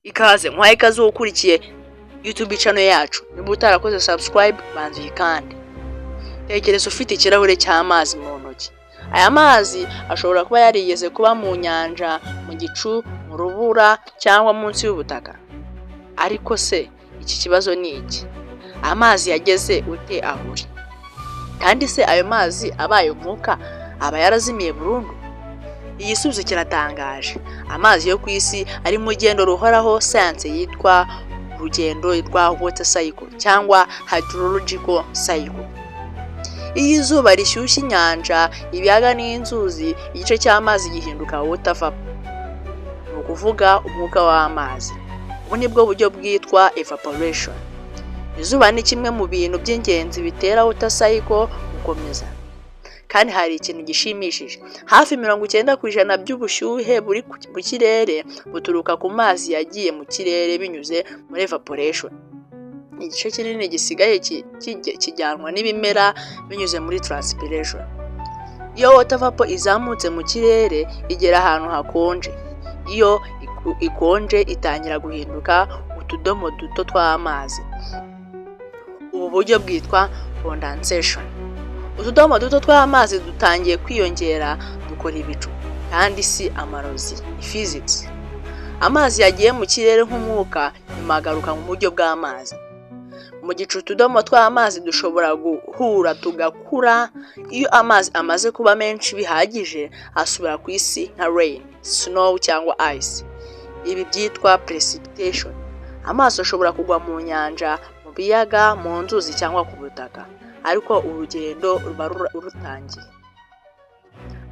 Ikaze, nkwaye ikaze ukurikiye YouTube channel yacu. Niba utarakoze subscribe, banza uyikande. Tekereza ufite ikirahure cy'amazi mu ntoki. Aya mazi ashobora kuba yarigeze kuba mu nyanja, mu gicu, mu rubura cyangwa munsi y'ubutaka. Ariko se iki kibazo ni iki: amazi yageze ute aho uri? Kandi se ayo mazi abaye umwuka, aba yarazimiye burundu? Igisubizo kiratangaje. Amazi yo ku isi ari mu rugendo ruhoraho, siyanse yitwa urugendo rwa water cycle cyangwa hydrological cycle. Iyo izuba rishyushya inyanja, ibiyaga n'inzuzi, igice cy'amazi gihinduka water vapor, ni ukuvuga umwuka w'amazi. Ubu ni bwo buryo bwitwa evaporation. Izuba ni kimwe mu bintu by'ingenzi bitera water cycle gukomeza. Kandi hari ikintu gishimishije: hafi 90% by'ubushyuhe buri mu kirere buturuka ku mazi yagiye mu kirere binyuze muri evaporation. Igice kinini gisigaye kijyanwa n'ibimera binyuze muri transpiration. Iyo water vapor izamutse mu kirere, igera ahantu hakonje. Iyo ikonje, itangira guhinduka utudomo duto tw'amazi. Ubu buryo bwitwa condensation. Utudomo duto tw'amazi dutangiye kwiyongera, dukora ibicu. Kandi si amarozi, ni physics. Amazi yagiye mu kirere nk'umwuka, nyuma agaruka mu buryo bw'amazi mu gicu. Utudomo tw'amazi dushobora guhura tugakura. Iyo amazi amaze kuba menshi bihagije, asubira ku isi nka rain, snow cyangwa ice. Ibi byitwa precipitation. Amazi ashobora kugwa mu nyanja, mu biyaga, mu nzuzi cyangwa ku butaka, ariko urugendo ruba rutangiye.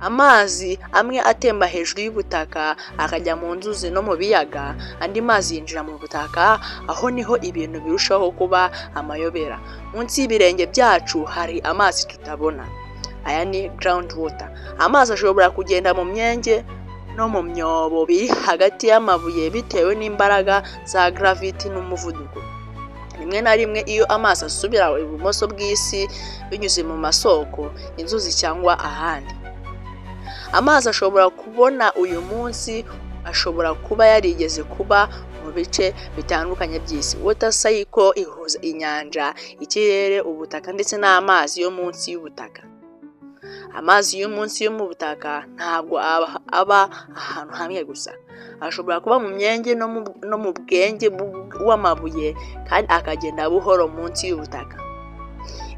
Amazi amwe atemba hejuru y'ubutaka akajya mu nzuzi no mu biyaga, andi mazi yinjira mu butaka. Aho niho ibintu birushaho kuba amayobera. Munsi y'ibirenge byacu hari amazi tutabona. Aya ni ground water. Amazi ashobora kugenda mu myenge no mu myobo biri hagati y'amabuye bitewe n'imbaraga za gravity n'umuvuduko. Rimwe na rimwe, iyo amazi asubira ibumoso bw'isi binyuze mu masoko, inzuzi cyangwa ahandi, amazi ashobora kubona uyu munsi ashobora kuba yarigeze kuba mu bice bitandukanye by'isi. Water cycle ihuza inyanja, ikirere, ubutaka ndetse n'amazi yo munsi y'ubutaka. Amazi yo munsi yo mu butaka ntabwo aba ahantu hamwe gusa. Ashobora kuba mu myenge no mu bwenge w'amabuye kandi akagenda buhoro munsi y'ubutaka.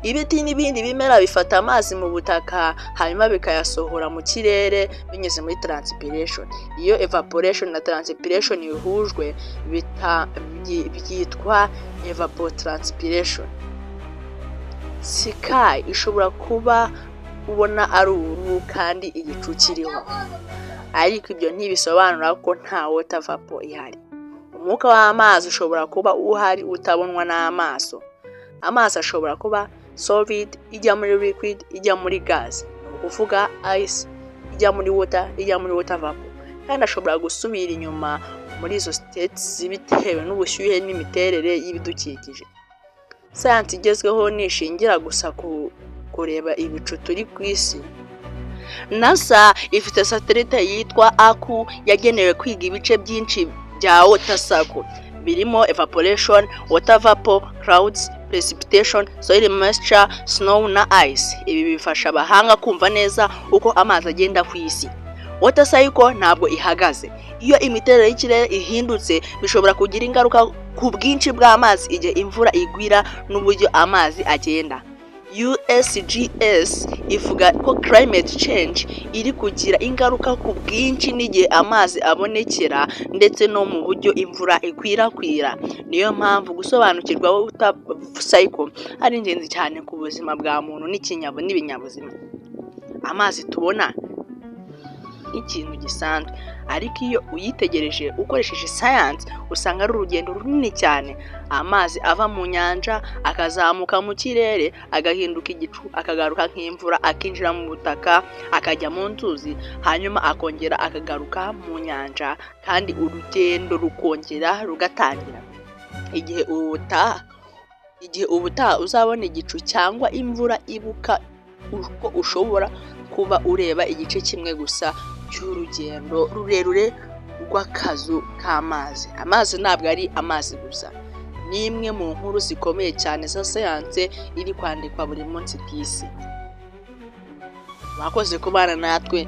Ibiti n'ibindi bimera bifata amazi mu butaka, hanyuma bikayasohora mu kirere binyuze muri transpiration. Iyo evaporation na transpiration bihujwe, byitwa evapotranspiration. Sky ishobora kuba ubona ari ubururu kandi igicu kiriho, ariko ibyo ntibisobanura ko nta water vapor ihari. Umwuka w'amazi ushobora kuba uhari utabonwa n'amaso. Amazi ashobora kuba solid ijya muri liquid ijya muri gas, ni ukuvuga ice ijya muri water ijya muri water vapor, kandi ashobora gusubira inyuma muri izo states bitewe n'ubushyuhe n'imiterere y'ibidukikije. Sayansi igezweho ntishingira gusa ku kureba ibicu turi ku isi. NASA ifite satellite yitwa ACUA yagenewe kwiga ibice byinshi bya water cycle, birimo evaporation, water vapor, clouds, precipitation, soil moisture, snow na ice. Ibi bifasha abahanga kumva neza uko amazi agenda ku isi. Water cycle ntabwo ihagaze. Iyo imiterere y'ikirere ihindutse, bishobora kugira ingaruka ku bwinshi bw'amazi, igihe imvura igwira n'uburyo amazi agenda. USGS ivuga ko climate change iri kugira ingaruka ku bwinshi n'igihe amazi abonekera, ndetse no mu buryo imvura ikwirakwira. Niyo mpamvu gusobanukirwa water cycle ari ingenzi cyane ku buzima bwa muntu n'ibinyabuzima. Amazi tubona nk'ikintu gisanzwe, ariko iyo uyitegereje ukoresheje science, usanga ari urugendo runini cyane. Amazi ava mu nyanja, akazamuka mu kirere, agahinduka igicu, akagaruka nk'imvura, akinjira mu butaka, akajya mu nzuzi, hanyuma akongera akagaruka mu nyanja, kandi urugendo rukongera rugatangira. Igihe ubutaha uzabona igicu cyangwa imvura, ibuka uko ushobora kuba ureba igice kimwe gusa cy'urugendo rurerure. rw'akazu k'amazi. Amazi ntabwo ari amazi gusa, ni imwe mu nkuru zikomeye cyane za siyanse iri kwandikwa buri munsi ku isi. Wakoze kubana natwe.